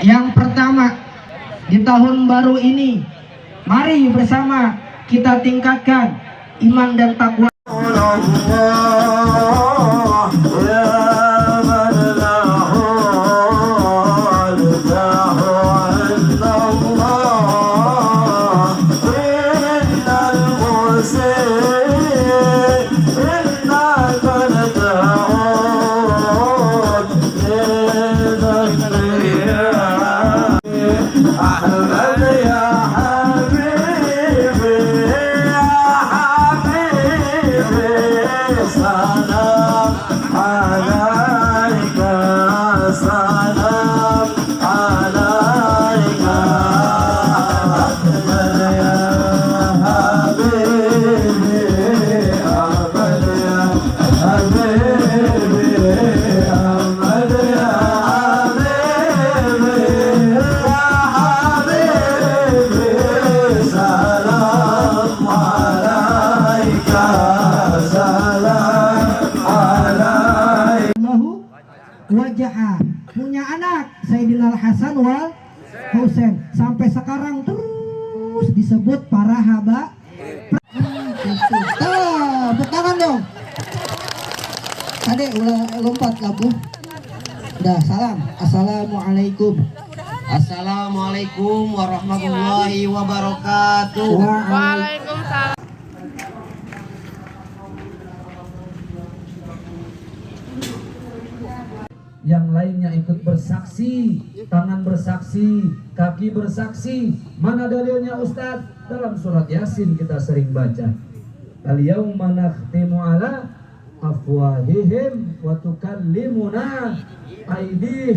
Yang pertama, di tahun baru ini, mari bersama kita tingkatkan iman dan takwa. Wajah punya anak Sayyidina Al Hasan wal Husain, sampai sekarang terus disebut para haba. Tepuk tangan dong. Tadi udah lompat labu. Udah salam. Assalamualaikum. Assalamualaikum warahmatullahi wabarakatuh. Waalaikumsalam. Yang lainnya ikut bersaksi, tangan bersaksi, kaki bersaksi. Mana dalilnya Ustadz? Dalam surat Yasin kita sering baca. Al-yauma nakhtimu ala afwahihim wa tukallimuna aydihim.